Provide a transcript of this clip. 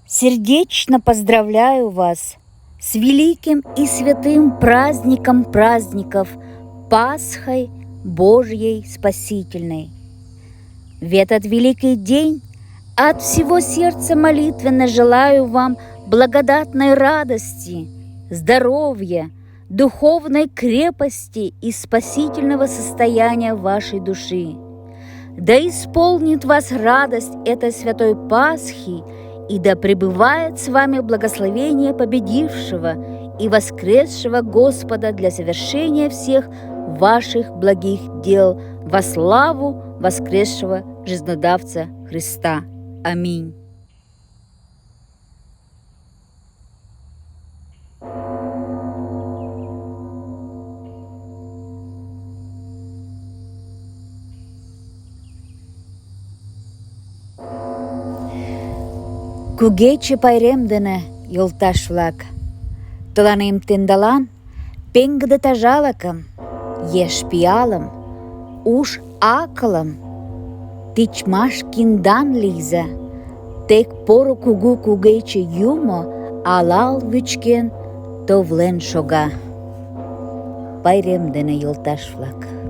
Сердечно поздравляю вас с великим и святым праздником праздников Пасхой Божьей Спасительной. В этот великий день от всего сердца молитвенно желаю вам благодатной радости, здоровья, духовной крепости и спасительного состояния вашей души. Да исполнит вас радость этой святой Пасхи, и да пребывает с вами благословение победившего и воскресшего Господа для совершения всех ваших благих дел во славу воскресшего жизнодавца Христа. Аминь. Кугече пайрем дене, йолташ-влак! Тыланем тендалан пеҥгыде тазалыкым, еш пиалым, уш-акылым, тичмаш киндан лийза. Тек поро кугу Кугече Юмо алал вӱчкен, товлен шога. Пайрем дене, йолташ-влак!